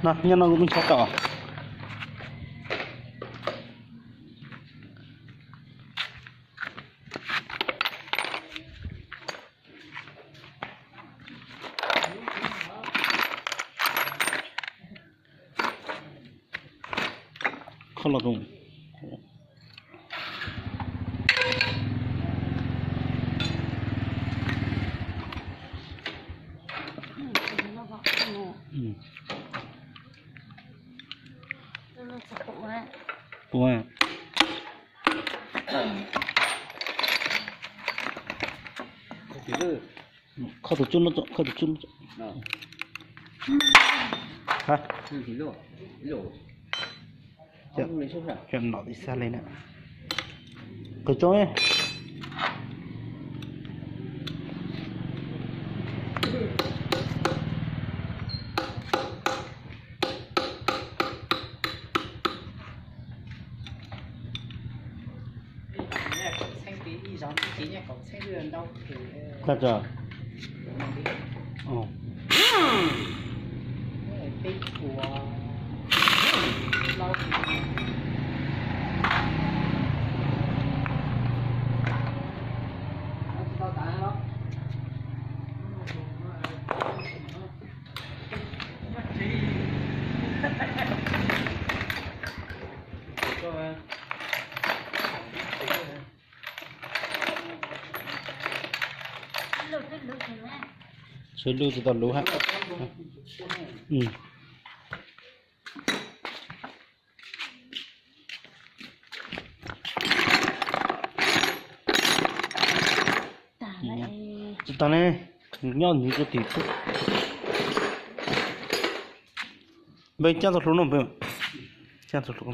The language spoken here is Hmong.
No, nyob no kuv pheej nrhiav tau. Kho los tus. Ua. Kho tus tsuj no, kho tus tsuj no. Cov nom tiv xab li na. Qws tsoo. Koj tso. Sawv lug tsis tau luv hab. Tsis tag ne, nyob ntxiv rau tim xwb. Npawg, cab txoj hlua no npawg. Cab txoj hlua.